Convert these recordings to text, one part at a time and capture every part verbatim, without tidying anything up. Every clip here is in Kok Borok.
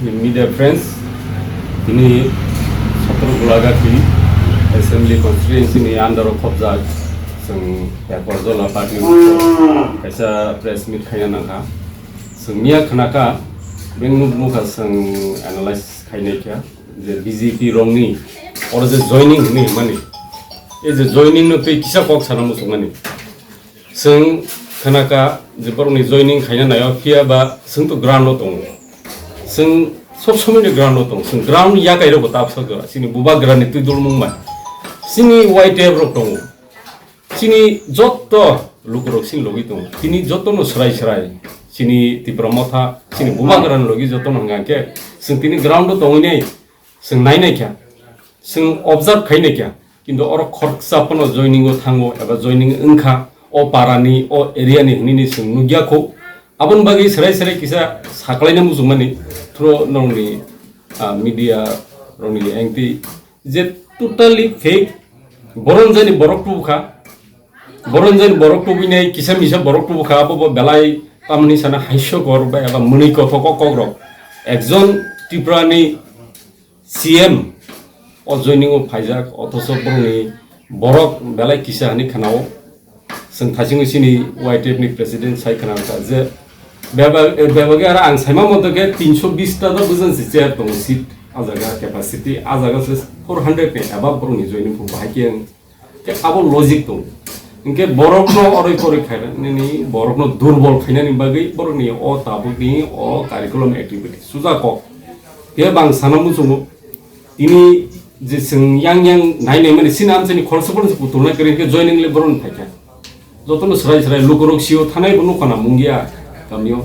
Media friends, tini Chhattisgarh Gulagati Assembly Constituency ni under o khobjak chwng Yakorjola party kaisa press meet khaina nangkha. Chwng miya khnakha, beng nuk nukha chwng analyze khainai kha je B J P rokni oro je joining hwnwi hwnmani, e je joining no tei kisa kok sana muchungmani. Chwng khnakha je borokni joining khaina naio, phiya ba chwng to ground o tongo. Chwng sob somoi ni ground o tongo. Chwng ground yakai rokbo ta bwsajora. Chini bubagrani twi dulmung bai. Chini Y T F rok tongo. Chini jotto lukurok chini logi tongo. Tini jottono swrai swrai. Chini Tipra Motha, chini bubagrani logi jottono hwnka khe chwng tini ground o tongwi nai. Chwng nai nai kha, chwng observe khai nai kha, kintu oro khoroksa phano joining o thango eba joining wngkha, o para ni, o area ni hwnwi ni chwng nukya kho. Aboni bagwi serai serai kisa saklaina muchungmani through nokni, ah, media rokni engti je totally fake, boron jani borok tubukha, boron jani borok tubui nai, kisa misa borok tubukha, abo bo belai tamni sana haisokor ba eba mwnwi kothok o kokrok. Ekjon Tripura ni C M o joining o phaijak, othoso borokni borok belai kisa hwnwi khnao. Chwng thaisingo chini Y T F ni president sai khna kha je beba-, bebagi aro ang saima moto khe tinsho bish ta do bujan si chair tongo seat, a jaga capacity, a jaga se four hundred ni above borokni joining phu bahai khe ang Khe abo logic tong. Hinkhe borokno oroi poroi khainani, borokno durbol khainani bagwi borokni o tabukni o curriculum activity suja kok. Khe bang sana muchungo, tini je chwng yang yang nai nai mani sini amchaini khoroksa phano se putulnai kwrwi khe joining le borokni phaikha. Jotono swrai swrai lukurok sio thanai bo nukha na mungya. Kamio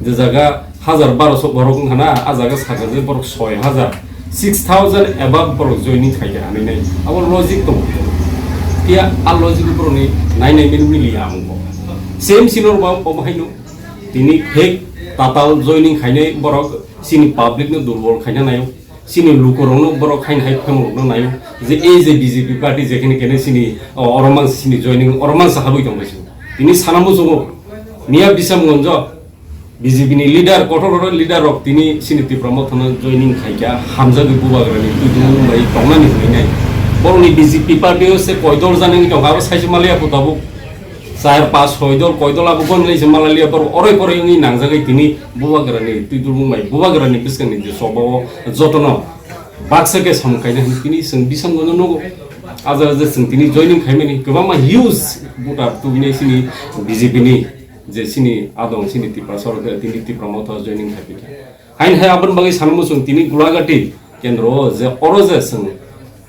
je jaga hajar barosho borok wngkha na, a jaga sakha je borok soi hajar, six thousand above borok joining khaikha hinwi nai. Abo logic tongo. Phiya a logic borokni nai nai mili mili ya wngo. Same sino ba obo haino tini fake tatal joining khainai borok chini public no durbol khaina naio. Chini lukurokno borok haino hai phemorokno naio je ei je B J P party jekhene kene chini, o, oro mansa chini joining, oro mansa habwi tongbai se. Tini sana muchungo miya Bisamgonjo B J P ni leader, kotor kotor leader rok tini chini Tipra Mothano joining khaikha, hamjagwi bubagrani twi dungdung bai tongnani hwnwi nai. Borokni B J P party o se koi dol janani tongkha, abo saisi maliya pho tabuk. Char, pas, soi dol, koi dol abo gon lai se malaliya borok oroi poroi wngwi nangjagwi tini bubagrani twi dulmung bai bubagrani bwskangni je choba o jotono baksa khe samung kaina hwnwi tini chwng Bisamgonjo nugo. A jaga je chwng tini joining khaimani kwbangma huge voter tubinai chini B J P ni je chini adong chini Tiprasa rok tini Tipra Motha joining khaipikha. Haini hai aboni bagwi sanmo chwng tini Gulagati kendro o je oro je chwng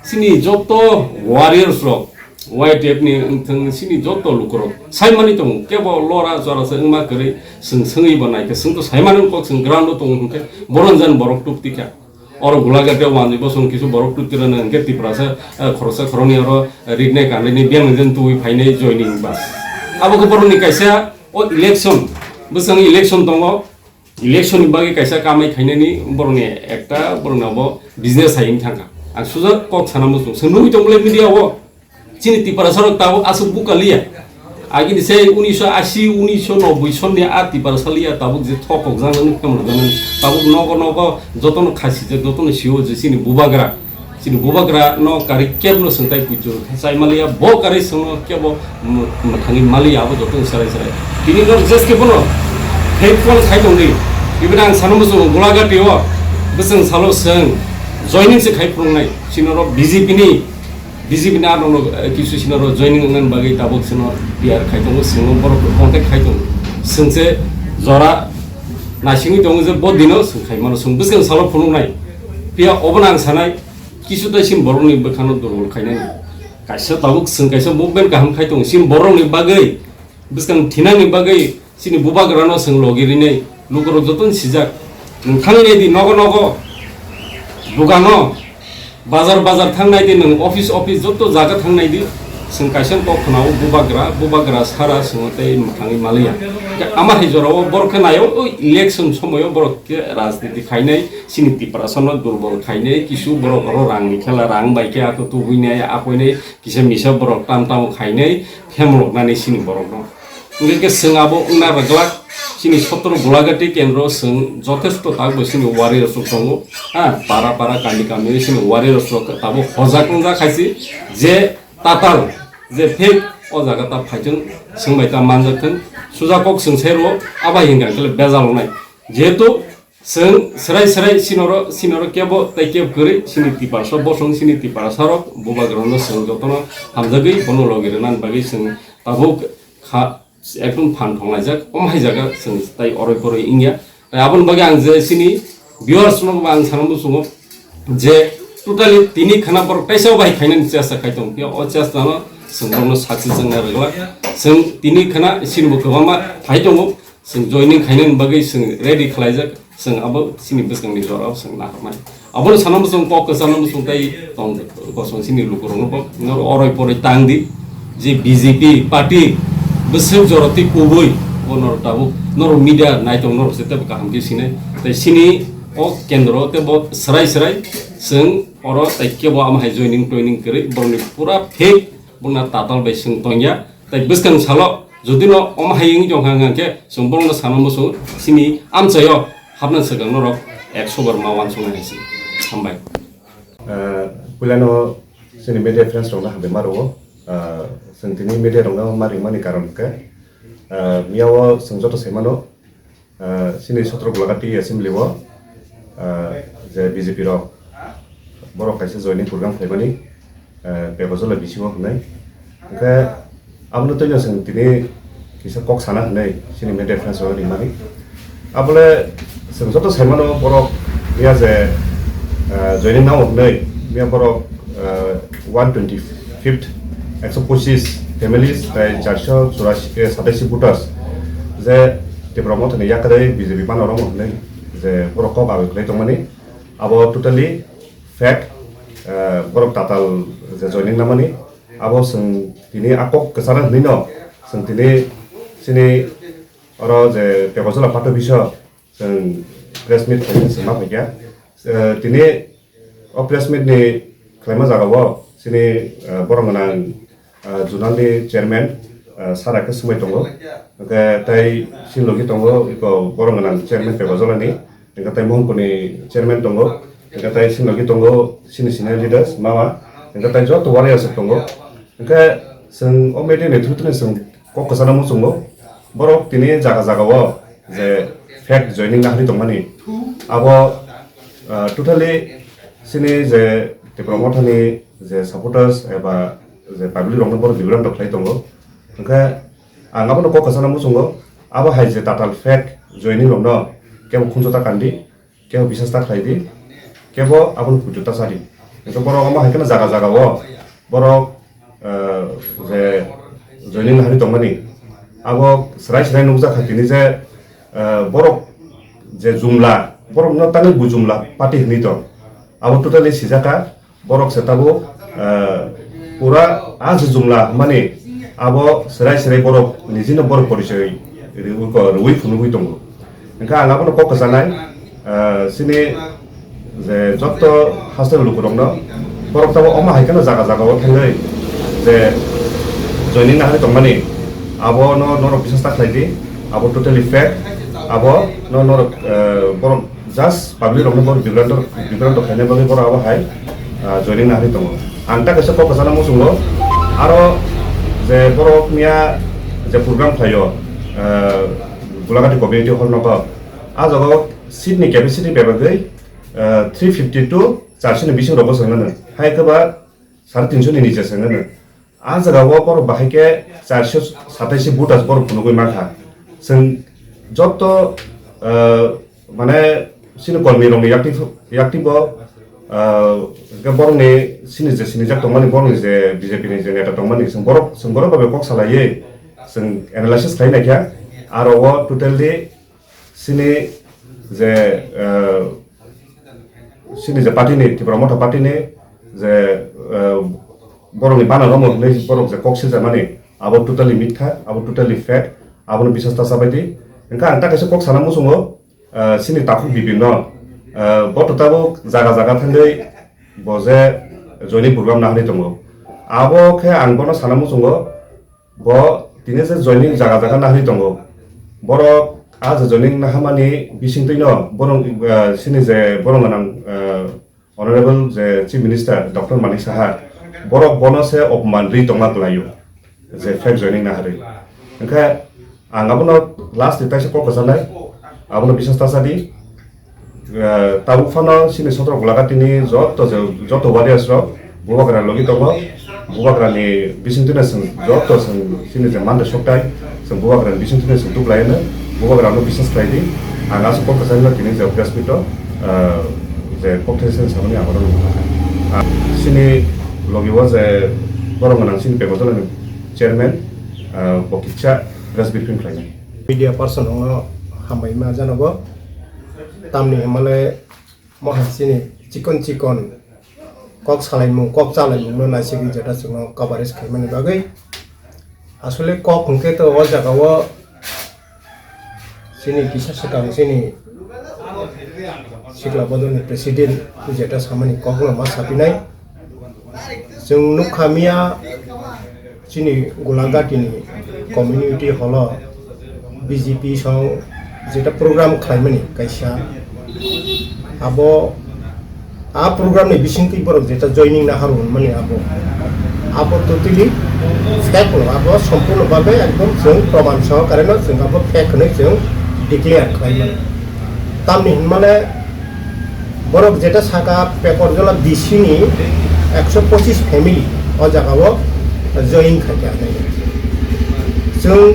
chini joto warriors rok, Y T F ni wngthang chini joto lukurok saimani tongo, kebo lora chora se wngma kwrwi chwng swngwi bo naikhe, chwng to saimani kok chwng ground o tongo hwnkhe boron jan borok tubtikha. Oro Gulagati o wanjwi bosong kisu borok tubtirano hwnkhe Tiprasa, eh, khoroksa khoroknwi oro rinai kanwi biyang jen tubui phainai joining bas. Abo khe borokni kaisa o election, bwskango election tongo. Election ni bagwi kaisa kamai khainani borokni ekta borokni abo business hai wng thangkha. Ang sujak kok sana muchung. Chwng nugwi tong bwlai media o. Chini Tiprasa rok tabuk aswk buka liya. Agini se unisho ashi, unisho nobboi sonni a Tiprasa liya tabuk je thok kok jang nang khamar jang nang. Tabuk nogo nogo jotono khasi je jotono sio je chini bubagra. Chini bubagra no kari kebno swngtai puitu chai maliya, bo kari swngno kebo mwthangwi maliya, abo joto sarai sarai. Tini no jeske bono fake call khai tongdi. Ibina ang sana muchungo Gulagati o bwswng salo swng joining se khai phunuknai. Sinoro B J P ni, B J P ni ano no, eh, kisu sinoro joining wngna bagwi tabuk sino P R khai tongo, singo borok contact khai tongo. Swngse jora naisingwi tongo je bo dino swng khai mano, swng bwswng salo phunuknai. Phiya obono ang sanai, kisu tai sin borokni bwkhano durbol khainani. Kaisa tabuk chwng kaisa movement kaham khai tongo. Sin borokni bagwi, bwskang thinani bagwi, chini bubagrano chwng logi rinai. Lukurok jotono sijak. Nwng thangwi nai di nogo nogo, dukano, bazar bazar thang nai di, nwng office office joto jaga thang nai di. Chwng kaisa kok khwnao bubagra, bubagra sara chwngno tei mwthangwi maliya. Ama hai jorao borok khe naio, o election somoio borok khe rajniti khainai. Chini Tiprasano durbol khainai, kisu borok oro rangni khela, rang bai khe ako tubuinai, akoinai, kisa misa borok tam tamo khainai, phemloknani chini borokno. Hwnkhe khe chwng abo wngna rwglak, Chini sotro Gulagati kendro chwng jothesto tabuk chini warriors rok tongo, ha, para para kami kami chini warriors rok tabuk hojak wngjak khaisi je tatal je fake o jaga ta phaithwng chwng bai ta manjak thwng suja kok chwng sai rwo abai hinga khe bejal wngnai jehetu chwng srai srai sinoro sinoro kebo tei kebo kwrwi chini Tiprasa bosong chini Tiprasa rok bubagra no chwng jotono hamjagwi bono logi rwna bagwi chwng tabuk kha. Ekdom phan thonglaijak, omo hai jaga chwng tai oroi poroi wngya. Tai aboni bagwi ang je chini viewers no ba ang sana muchungo je totally tini khana borok taisa bai khainani chesta khai tong phiya o chesta no chwng borokno success wngna rwglak. Chwng tini khana chini bo kwbangma phai tongo, chwng joining khainani bagwi chwng ready khlaijak. Chwng abo chini bwskangni jorao chwng naharmani. Abono sana muchung kok kwchangno muchung tei tong gosong chini lukurokno bo noro oroi poroi tang di je B J P party bwswk jora tei kubui bo noro tabuk noro media naitong noro se tebo kaham khe sinai tei chini o kendro tei bo srai srai chwng oro tei kebo ama hai joining toining kwrwi borokni pura fake bongna tatal bai chwng tongya. Tai bwskang salo jodi no omo hai wngwi tongkha hwnkhe chwng borokno sana muchung chini amchaio hapna swkang norok ekso bar ma uansuknai hai se. Hambai. Ah, puilano chini media friends rokno hambai ma rwo. Ah, chwng tini media rokno ma ringmani karon hwnkhe, ah, miyao chwng joto sai mano, ah, chini sotro Gulagati assembly o, ah, je B J P rok borok kaisa joining program khlaimani, ah, Pepajala B C O hwnwi. Hwnkhe abono twino chwng tini kisa kok sana hwnwi chini media friends rok rimani. Abole chwng joto sai mano borok ya je, ah, joining nao hwnwi ya borok, ah, one twenty fifth, ekso pochis families tei charso churasi, eh, sataisi voters je Tipra Mothani yakarwi B J P mano romo hwnwi je borok kok awi khlai tongmani, abo totally fake, eh, borok tatal je joining namani, abo chwng tini a kok kwchana hwnwi no chwng tini chini oro je Pepajala party office o chwng press meet khaimani chwng ma phaikha. Eh, tini o press meet ni khlaima jagao chini, eh, borok gwnang, ah, zonal ni chairman, ah, sara khe swmai tongo. Hwnkhe tai sinlogi tongo, iko borok gwnang chairman Pepajala ni. Hwnkhe tai Mohanpur ni chairman tongo. Hwnkhe tai sinlogi tongo, sini senior leaders, mama. Hwnkhe tai joto warriors rok tongo. Hwnkhe chwng o media ni through tini chwng kok kwchana muchungo. Borok tini jaga jaga o je fake joining nahari tongmani. Abo, ah, totally chini je Tipra Mothani je supporters eba je public rokno borok bibrang rok khlai tongo. Hwnkhe ang abono kok kwchana muchungo, abo hai je tatal fake joining rokno kebo khunju ta kandi, kebo bisas ta khlai di, kebo abono puitu ta cha di. Hwnkhe borok omo hai kheno jaga jaga o borok, eh, je joining nahari tongmani, abo srai srai nukjak kha tini je, eh, borok je jumla, borokno tangwi bo jumla party hwnwi tong, abo totally sijak kha. Borok se tabuk, eh, pura a se jumla hwnmani abo serai serai borok nijino borok porichoi riwi ko riwi phunugwi tongo. Hwnkhe ang abono kok kwchanai, eh, chini je jotto hasteo lukurokno borok tabuk omo hai kheno jaga jaga o thangwi je joining nahari tongmani abono norok bisas ta khlai di, abo totally fake, abo no norok, eh, borok Just public rokno bo bibranto, bibranto khaina bagwi borok abo hai, ah, joining nahari tongo. Ang ta kaisa kok kwchana muchungo, aro je borok miya je program khlaio, ah, Gulagati community hall nogo, ah jagao seat ni capacity bebagwi, ah, three fifty to charso ni bising rogo chwng nano. Hai khe ba sare tinso ni niche chwng nano. Ah jaga o borok bahai khe charso sataisi voters borok phunugwi mankha. Chwng joto, ah, mane chini kolmi rokni yakti, yakti bo, ah, hwnkhe borokni chini je sinijak tongmani, borokni je B J P ni je neta tongmani, chwng borok, chwng borok bai kok salaiwi chwng analysis khlai naikha. Aro o totally Chini je, eh, chini je party ni, Tipra Motha party ni je, eh, borok ni bana romo hwnwi borok je kok siljakmani, abo totally mitha, abo totally fake, abono biswas ta chabai di. Hwnkhe ang ta kaisa kok sana muchungo, eh, chini takhuk Bipin no, eh, bo to tabuk jaga jaga thangwi bo je joining program nahari tongo. Abo khe ang bono sana muchungo, Bo tini je joining jaga jaga nahari tongo. Borok Ah, je joining nahamani bisingtwino borok, ah, sini je borok gwnang, ah, Honorable je Chief Minister Doctor Manik Saha, borok bono se opman ri tongma kwlaio, je fake joining naharwi. Hwnkhe ang abono last ni taisa kok kwchanai, abono biswas ta sadi. Eh, tabuk phano chini Sotro Golaghatini joto je, joto warriors rok Bubagra logi tongo. Bubagrani bisingtwino chwng joto chwng chini je mande soktai, chwng Bubagrani bisingtwino chwng tuklaino. Bubagrano biswas khlai di. Ang aswk kok kwcharino tini je press meet o, eh, je kok thaisa samani ang oro nukha. Ah, chini logi o je borok gwnang chini Pekotolani chairman, eh, bo kisa press briefing khlainai. Media person rokno hambai ma janogo. Tamni hwnmale mo hai chini chikon chikon kok salaimung, kok chalaimungno naisigwi jeta chwngno coverage khaimani bagwi. Asole kok hwnkhe to o jagao chini kisa swkang chini sikla bodolni president jeta samani kokno ma sapinai. Chwng nukha miya chini Gulaghatini community hall o B J P song jeta program khlaimani kaisa, abo a program ni bisingtwi borok jeta joining naharu hwnmani abo, abo totally fake no, abo sompurno babe ekdom chwng proman sohokare no chwng abo fake hwnwi chwng declare khlaimani. Tamni hwnmale borok jeta saka Pekorjola B C ni ekso pochis family o jagao join khaikha hinwi. Chwng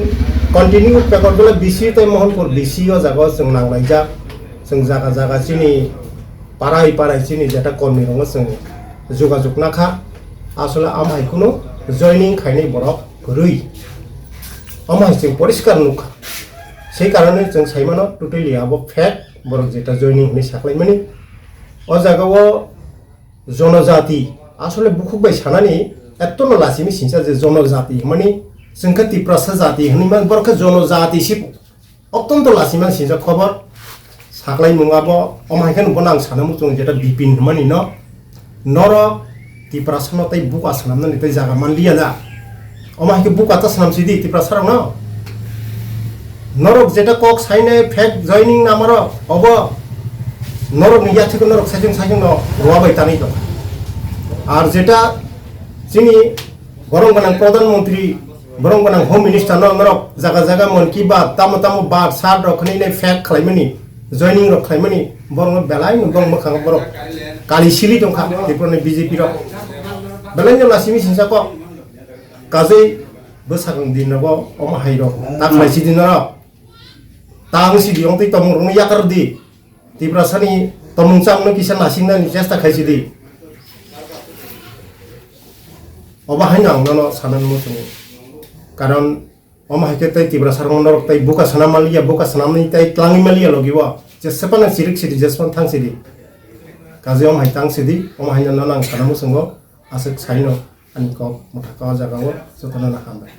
continue Pekorjola B C tei Mohanpur B C o jagao chwng nanglaijak. Chwng jaga jaga chini parai parai chini jeta kormi rokno chwng jogajog nakha. Asole amhai kunu joining khainai borok kwrwi. Omo hai chwng poriskar nukha. Sei karonwi chwng saimano totally abo fake, borok jeta joining hinwi saklaimani. O jagao jonojati, asole bukhuk bai sanani ettono lachimi sinsa je jonojati hwnmani chwng khe Tiprasa jati hwnwi man, borok khe jonojati si ottonto lachimani sinsa khobor. Saklaimung abo, omo hai khe bo nang sana muchung jeta Bipin hwnmani no. Norok Tiprasano tei buka swnamnani tei jaga manliya da. Omo hai khe buka ta swnam sidi Tiprasarokno. Norok jeta kok sainai fake joining namarok obo norokni yathwiko norok saichung saichungno rowa bai tanwi tong. Ar jeta chini borok gwnang Pradhan Mantri, borok gwnang Home Minister no norok jaga jaga Mann Ki Baat, tamo tamo baat, sat rok khwnwi nai fake khlaimani, joining rok khlaimani, borok no belai no borok mwkhang borok kali sili tongkha Tripura ni B J P rok. Belai no lachimi sinsa kok. Kajwi bwsakang din rogo omo hai rok ta khlai sidi norok. Ta ang sidi ong twi tongmung rok no yakar di. Tiprasani tongmung chamung no kisa nasingnani chesta khaisidi. Obo haino ang nono sanani muchungo. Karon omo hai khe tei Tiprasarokno norok tei buka swnam manliya, buka swnamni tei tlangwi manliya logi o. Jesepano chirik sidi, jesepano thang sidi. Kaje omo hai tang sidi, omo haino nono ang sana muchungo. Aswk saino ani kok mwthaka o jagao jotono no hambai.